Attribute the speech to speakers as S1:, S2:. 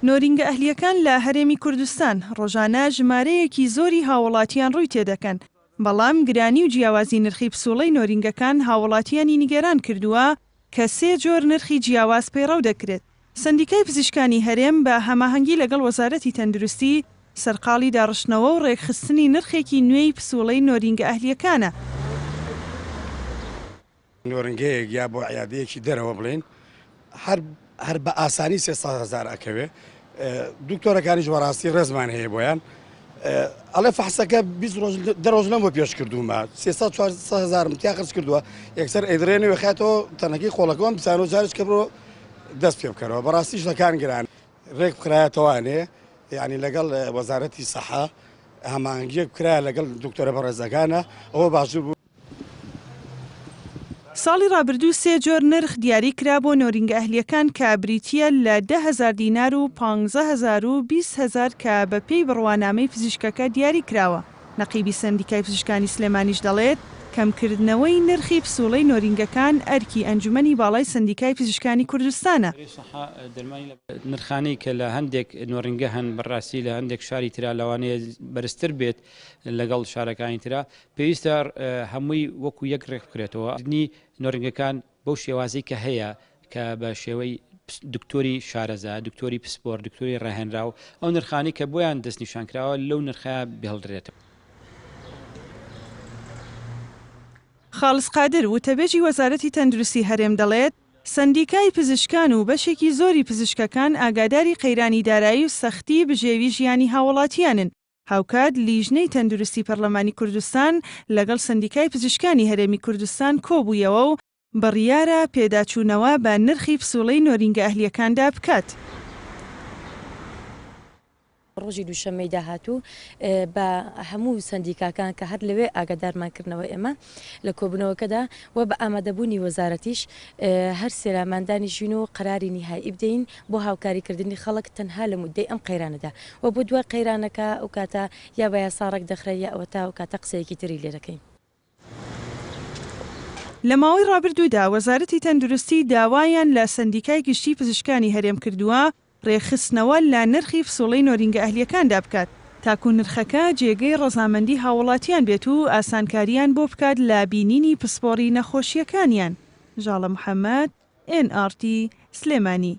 S1: نۆرینگە ئەهلییەکان لە هەرێمی کوردستان ڕۆژانە ژمارەیەکی زۆری هاووڵاتیان ڕووی تێدەکەن، بەڵام گرانی و جیاوازی نرخی پسوڵەی نۆرینگەکان هاووڵاتیانی نیگەران کردووە کە سێ جۆر نرخی جیاواز پەیڕەو دەکرێت. سەندیکای پزیشکانی هەرێم بە هەماهەنگی لەگەڵ وەزارەتی تەندروستی سەرقاڵی داڕشتنەوە و ڕێکخستنی نرخێکی نوێی پسوڵەی نۆرینگە ئەهلییەکانە.
S2: نۆرنگەیەک یا بۆ عیادەیەکی دەرەوە بڵێین هەر هەر بە ئاسانی 300 هەزار ئەکەوێ دکتۆرەکانیش بەڕاستی ڕێزمان هەیە بۆیان ئەڵێ فەحسەکە 20 ڕۆژ دە ڕۆژ لەم بۆ پێش کردوومە 300 400 هەزارم تیا خرج کردووە یەکسەر ئەیدرێنێ وخاتەوە تەنەکەی خۆڵەکەم بزانۆ جارش کە بڕۆ دەست پێ بکەرەوە بەڕاستی شتەکان گران ڕێک بخرایەتەوانێ یعنی لەگەڵ وەزارەتی سەحە هەماهەنگیەک بکرایە لەگەڵ دکتۆرە بەڕێزەکانە ئەوە باشتر بوو.
S1: ساڵی ڕابردوو سێ جۆر نرخ دیاری کرا بۆ نۆرینگە ئەهلییەکان کە بریتییە لە 10,000 دینار و 15,000 و 20,000 کە بەپێی بڕوانامەی پزیشکەکە دیاری کراوە. نەقیبی سەندیکای پزیشکانی سلێمانیش دەڵێت، کەمکردنەوەی نرخی پسوڵەی نۆرینگەکان ئەرکی ئەنجومەنی باڵای سەندیکای پزیشکانی کوردستانە.
S3: نرخانەی کە لە هەندێک نۆرینگە هەن بەڕاستی لە هەندێک شاری ترا لەوانەیە بەرزتر بێت لەگەڵ شارەکانی ترا، پێویستە هەمووی وەکو یەک ڕێک بکرێتەوە. کردنی نۆرینگەکان بەو شێوازەی کە هەیە کە بە شێوەی دکتۆری شارەزا، دکتۆری پسپۆر، دکتۆری ڕاهێنراو، ئەو نرخانەی کە بۆیان دەستنیشان کراوە لەو نرخە بهێڵدرێتەوە.
S1: خاڵس قادر، وتەبێژی وەزارەتی تەندروستی هەرێم دەڵێت، سەندیکای پزیشکان و بەشێکی زۆری پزیشکەکان ئاگاداری قەیرانی دارایی و سەختی بژێوی ژیانی هاوڵاتیانن، هاوکات لیژنەی تەندروستی پەرلەمانی کوردستان لەگەڵ سەندیکای پزیشکانی هەرێمی کوردستان کۆبوویەوە و بڕیارە پێداچوونەوە بە نرخی پسوڵەی نۆرینگە ئەهلییەکاندا بکات.
S4: ڕۆژی دووشەممەی داهاتوو بە هەموو سەندیکاکان کە هەر لەوێ ئاگادارمان کردنەوە ئێمە لە کۆبوونەوەکەدا و بە ئامادەبوونی وەزارەتیش هەر سێلامان دانیشین و قەراری نیهایی بدەین بۆ هاوکاریکردنی خەڵک تەنها لە موددەی ئەم قەیرانەدا و بۆ دوای قەیرانەکە ئەو کاتە یا بە یاسا ڕێک دەخرێت یا ئەوەتا ئەو کاتە قسەیەکی تری لێ دەکەین.
S1: لە ماوەی ڕابردوودا وەزارەتی تەندروستی داوایان لە سەندیکای گشتی پزیشکانی هەرێم کردووە ڕێکخستنەوە لە نرخی پسوڵەی نۆرینگە ئەهلییەکاندا بکات تاکو نرخەکە جێگەی ڕەزامەندی هاووڵاتیان بێت و ئاسانکارییان بۆ بکات لە بینینی پسپۆڕی نەخۆشییەکانیان. ژاڵە محەمەد، ئێن ئاڕ تی، سلێمانی.